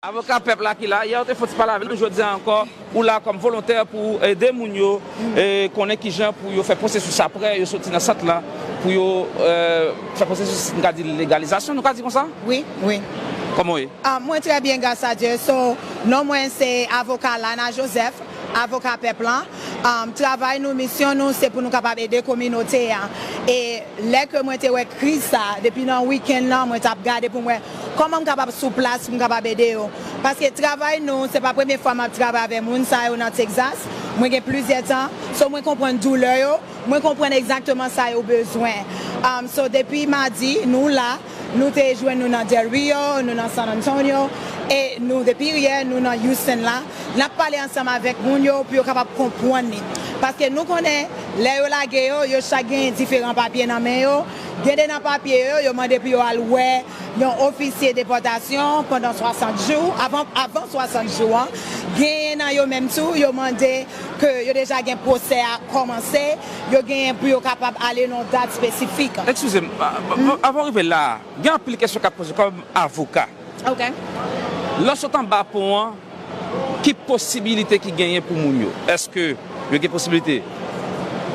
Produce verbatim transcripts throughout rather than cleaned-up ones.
Avoka pèp la ki la, yè ou te fè yon ti pale avè nou, jodi a ankò, ou la kòm volontè pou ede moun yo e konnen kijan pou yo fè pwosesis apre yo soti nan sant la, pou yo e, fè pwosesis, nou ka di, legalizasyon, nou ka di konsa? Wi, wi. Kòman w ye? Ah, mwen trè byen, gras a Dye. So, non mwen se avoka Lana Joseph, avoka pèp lan. Um, travay nou, misyon nou, se pou nou kapab ede kominote a. E lè ke mwen te wè kriz sa, depi nan wikenn nan, mwen t ap gade pou m wè kòman m kapab sou plas pou m kapab ede yo. Paske travay nou, se pa premye fwa m ap travay avè moun sa yo nan Texas. Mwen gen plizyè tan. So, mwen konprann doulè yo. Mwen konprann egzakteman sa yo bezwen. Um, so, depi madi, nou la, nou te jwenn nou nan Del Rio, nou nan San Antonio, e nou, depi yè, nou nan Houston la. N ap pale ansanm avèk moun yo pou yo kapab konprann li. Paske nou konnen, lè yo lage yo, yo chak gen diferan papye nan men yo. Gen de nan papye yo, yo mande pou yo al wè yon ofisye depòtasyon pandan swasant jou, avan, avan swasant jou an. Genyen nan yo menm tou, yo mande ke yo deja gen pwosè a kòmanse, yo genyen pou yo kapab ale nan yon dat espesifik. Eskize m, a- a- avan w rive la, gen anpil kesyon k ap poze kòm avoka. Ok. Lè w sot anba pon an, ki posibilite ki genyen pou moun yo? Èske yo gen posibilite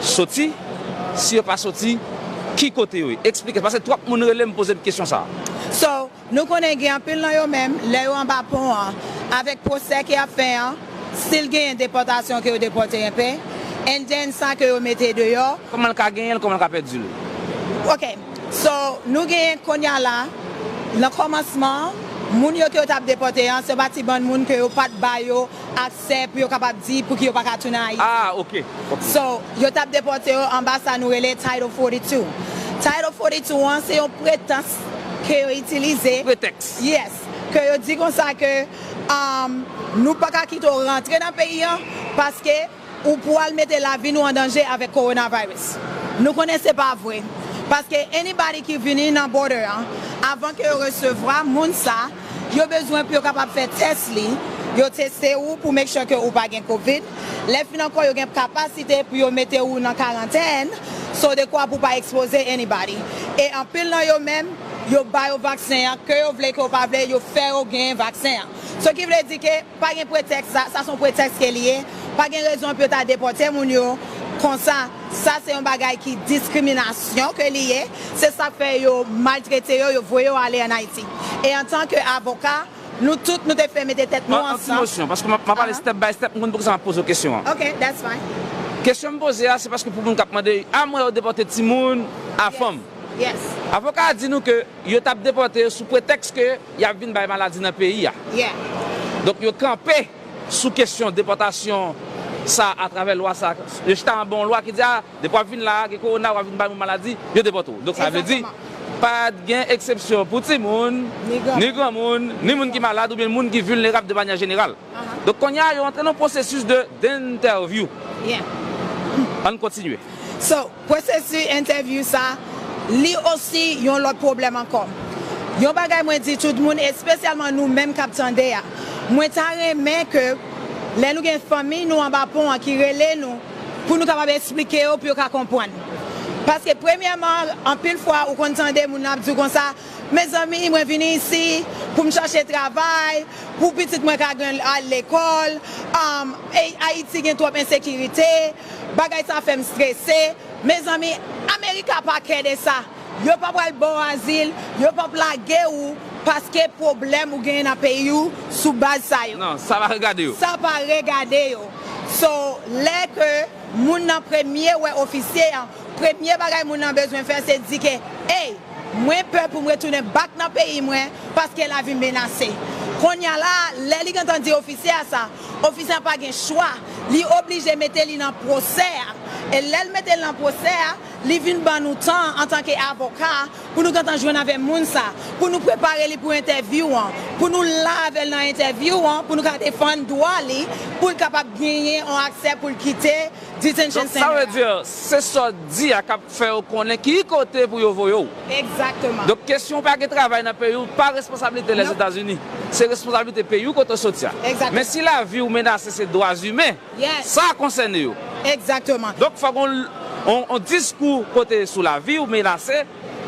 soti? Si yo pa soti, ki kote yo ye? Eksplike, paske twòp moun rele m poze m kesyon sa a. So, nou konnen gen anpil nan yo menm, lè yo anba pon an, avèk pwosè ke y ap fè an, still genyen depòtasyon ke yo depòte enpe, and then sa ke yo mete deyò. Kòman l ka genyen l, kòman l ka pèdi l? Ok, so, nou genyen kounye a la, nan kòmansman an, moun yo ke yo t ap depòte an, se pa ti bann moun ke yo pa t ba yo aksè pou yo kapab di pouki yo pa ka tounen Ayiti. Ah, ok, ok. So, yo t ap depòte yo anba sa nou rele Title forty-two. Title forty-two an, se yon pretans ke yo itilize. Pretèks. Yes. Ke yo di konsa ke, um, nou pa ka kite w rantre nan peyi an, paske ou pral mete lavi nou an danje avèk coronavirus. Nou konnen se pa vre. Paske anybody ki vini nan border an, avan ke yo resevwa moun sa, yo bezwen pou yo kapab fè tès li, yo teste ou pou make sure ke ou pa gen covid. Lè fin ankò, yo gen kapasite pou yo mete ou nan karantèn, so de kwa pou pa ekspoze anybody. E anpil nan yo menm, yo ba yo vaksen an, ke yo vle, ke yo pa vle, yo fè yo genyen vaksen an. So ki vle di ke pa gen pretèks, sa, sa se yon pretèks ke li ye. Pa gen rezon pou yo ta depòte moun yo konsa. Sa se yon bagay ki diskriminasyon ke li ye. Se sa k fè yo maltrete yo, yo voye yo ale ann Ayiti. E antanke avoka, nou tout, nou te fè mete tèt nou ansanm. An, an ti nosyon, paske m ap, m ap pale step by step, m konn poukisa m ap poze w kesyon an. Ok, that's fine. Kesyon m poze a, se paske pou moun k ap mande, a, m wè yo depòte timoun a fanm. Yes. Avoka a di nou ke yo t ap depòte yo sou pretèks ke y ap vin bay maladi nan peyi a. Yeah. Donk, yo kanpe sou kesyon depòtasyon sa atravè lwa sa. Yo chita anba yon lwa ki di, a, depi w ap vin la a, gen kowona, w ap vin bay moun maladi, yo depòte w. Donk, sa vle di, pa t gen eksepsyon pou timoun, ni granmoun, ni moun ki malad oubyen moun ki vilnerab de manyè jeneral. Donk, kounye a, yo antre nan pwosesis de, d'entèvyou. Yeah. Ann kontinye. So, pwosesis entèvyou sa, li osi yon lòt pwoblèm ankò. Yon bagay mwen di tout moun, espesyalman nou menm k ap tande a, mwen ta renmen ke lè nou gen fanmi nou anba pon an ki rele nou, pou nou kapab eksplike yo, pou yo ka konprann. Paske premyèman, anpil fwa ou konn tande moun nan ap di w konsa, mezanmi, mwen vini isi pou m chache travay, pou pitit mwen ka gen al lekòl, um, e Ayiti gen twòp ensekirite, bagay sa fè m strese. Mezanmi, Amerika pa kè de sa. Yo pa pral ba w azil, yo p ap lage w paske pwoblèm ou genyen nan peyi w sou baz sa yo. Non, sa pa regade yo. Sa pa regade yo. So, lè ke moun nan premye wè ofisye an, premye bagay moun nan bezwen fè, se di ke, ey, mwen pè pou m retounen back nan peyi mwen, paske lavi m menase. Kounye a la, lè li gentan di ofisye a sa, ofisye a pa gen chwa. Li oblije mete li nan pwosè a. E lè l mete l nan pwosè a, li vin ban nou tan antanke avoka pou nou gentan jwenn avè moun sa, pou nou prepare li pou entèvyou an, pou nou la avè l nan entèvyou an, pou nou ka defann dwa li, pou l kapab genyen yon aksè pou l kite detention center a. Donk, sa vle di, se sa w di a k ap fè yo konnen ki kote pou yo voye w. Egzakteman. Donk, kesyon w pa gen travay nan peyi w, pa responsablite Lèzetazini. Se responsablite peyi w kote w soti a. Egzakteman. Men si lavi w menase, se dwa imen. Yes. Sa konsène yo. Egzakteman. Donk, fòk on, on, on diskou kote sou lavi w menase,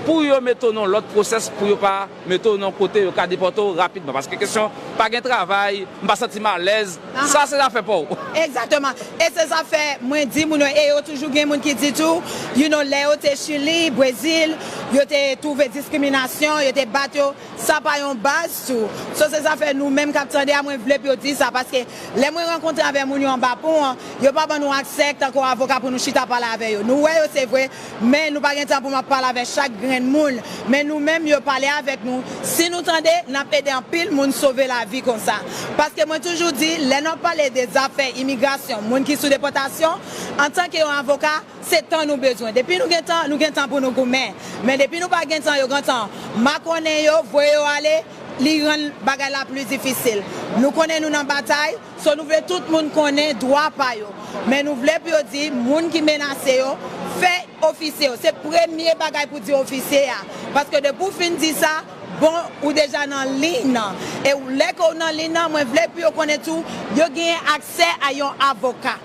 pou yo mete w nan lòt pwosès, pou yo pa mete w nan kote yo ka depòte w rapidman. Paske kesyon pa gen travay, m pa santi m alèz, sa se zafè pa w. Egzakteman. E se zafè mwen di moun yo, e yo toujou gen moun ki di tou, you know, lè yo te Chili, Brezil, yo te twouve diskriminasyon, yo te bat yo, sa pa yon baz tou. So se zafè nou menm k ap tande a, mwen vle pou yo di sa, paske lè mwen rankontre avè moun yo anba pon an, yo pa ban nou aksè tankou avoka pou nou chita pale avè yo. Nou wè yo se vre, men nou pa gen tan pou m ap pale avè chak grenn moun. Men nou menm yo pale avèk nou. Si nou tande, n ap ede anpil moun sove lavi konsa. Paske mwen toujou di, lè n ap pale de zafè imigrasyon, moun ki sou depòtasyon, antanke yon avoka, se tan nou bezwen. Depi nou gen tan, nou gen tan pou nou goumen. Men depi nou pa gen tan, yo gentan makònen yo, voye yo ale, li rann bagay la pli difisil. Nou konnen nou nan batay, so nou vle tout moun konnen dwa pa yo. Men nou vle pou yo di moun ki menase yo, fè ofisye yo. Se premye bagay pou di ofisye a. Paske depi w fin di sa, bon, ou deja nan liy nan. E lè ke w nan liy nan, mwen vle pou yo konnen tou, yo genyen aksè a yon avoka.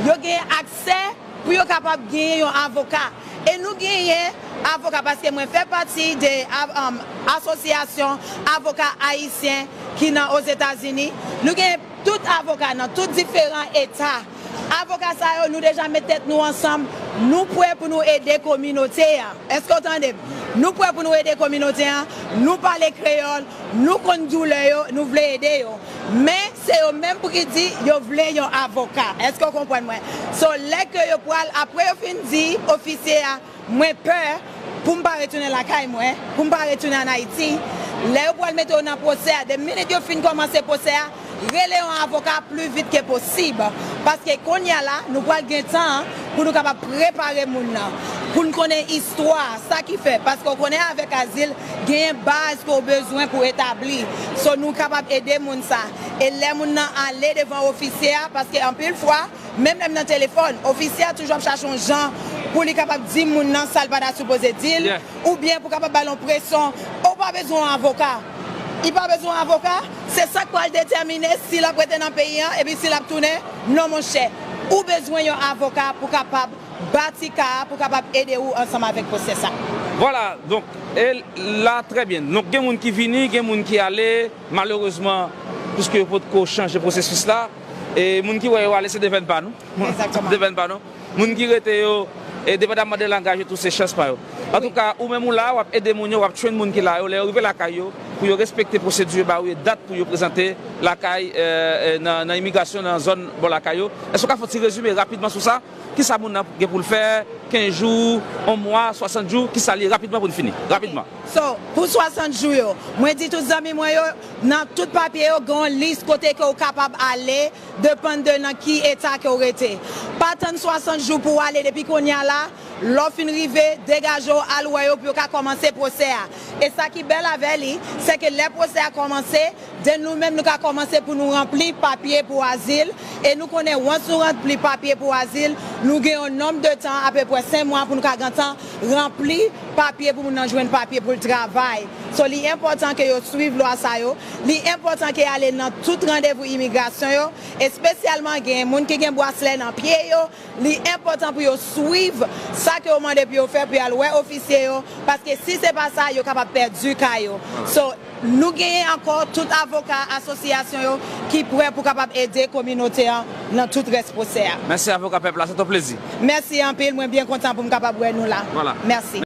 Yo genyen aksè pou yo kapab genyen yon avoka. E nou genyen avoka, paske mwen fè pati de av- um, asosyasyon avoka ayisyen ki nan Ozetazini. Nou genyen tout avoka nan tout diferan eta. Avoka sa yo, nou deja met tèt nou ansanm. Nou prè pou nou ede kominote a. Èske w tande m? Nou prè pou nou ede kominote a. Nou pale kreyòl, nou konn doulè yo, nou vle ede yo. Men, se yo menm pou ki di yo vle yon avoka. Èske w konprann mwen? So, lè ke yo pral, apre yo fin di ofisye a, mwen pè pou m pa retounen lakay mwen, pou m pa retounen ann Ayiti, lè yo pral mete yo nan pwosè a, de minit yo fin kòmanse pwosè a, rele yon avoka pli vit ke posib. Paske kounye a la, nou pral gen tan pou nou kapab prepare moun nan, pou n konnen istwa, sa ki fè. Paske w konnen avèk azil, genyen baz ke w bezwen pou etabli. So, nou kapab ede moun sa. E lè moun nan ale devan ofisye a, paske anpil fwa, menm lè m nan telefòn, ofisye a toujou ap chache yon jan pou li kapab di moun nan sa l pa ta sipoze di l, oubyen pou kapab ba l yon presyon. Ou pa bezwen yon avoka. Li pa bezwen yon avoka, se sa k pral detèmine si l ap rete nan peyi an epi si l ap tounen. Non, monchè, ou bezwen yon avoka pou kapab bati ka a, pou kapab ede w ansanm avèk pwosè sa. Vwala, donk, e la, trè byen. Donk, gen moun ki vini, gen moun ki ale, malerezman, piske yo potko chanje pwosesis la, e moun ki wè yo ale, se devèn pa nou. Egzakteman. Devèn pa nou. Moun ki rete yo, e depandamman de langaj yo tou, se chans pa yo. Antouka, ou menm ou la, w ap ede moun yo, w ap train moun ki la yo, lè yo rive lakay yo, pou yo respekte pwosedi yo ba ou, e dat pou yo prezante lakay, e, e, nan, nan imigrasyon, nan zòn bò lakay yo. Èske w ka fè yon ti rezime rapidman sou sa? Kisa moun nan gen pou l fè? Kenz jou, yon mwa, swasant jou, kisa l ye rapidman pou n fini? Rapidman. So, pou swasant jou yo, mwen di tout zanmi mwen yo, nan tout papye yo, gen yon lis kote ke w kapab ale, depann de nan ki eta ke w rete. Pa tann swasant jou pou w ale depi kounye a la, lè w fin rive, degaje w, al wè yo pou yo ka kòmanse pwosè a. E sa ki bèl avè li, se ke lè pwosè a kòmanse, den nou menm nou ka kòmanse pou nou ranpli papye pou azil. E nou konnen, once nou ranpli papye pou azil, nou gen yon nonb de tan, apeprè senk mwa, pou nou ka gentan ranpli papye pou moun nan jwenn papye pou l travay. So, li enpòtan ke yo swiv lwa sa yo. Li enpòtan ke y ale nan tout randevou imigrasyon yo, espesyalman gen moun ki gen braslè nan pye yo. Li enpòtan pou yo swiv sa ke yo mande pou yo fè, pou y al wè ofisye yo, paske si se pa sa, yo kapab pèdi ka yo. So, nou genyen ankò tout avoka asosyasyon yo ki prè pou kapab ede kominote an nan tout rès pwosè a. Mèsi avoka pèp la, se t on plezi. Mèsi anpil, mwen byen kontan pou m kapab wè nou la. Vwala. Mèsi.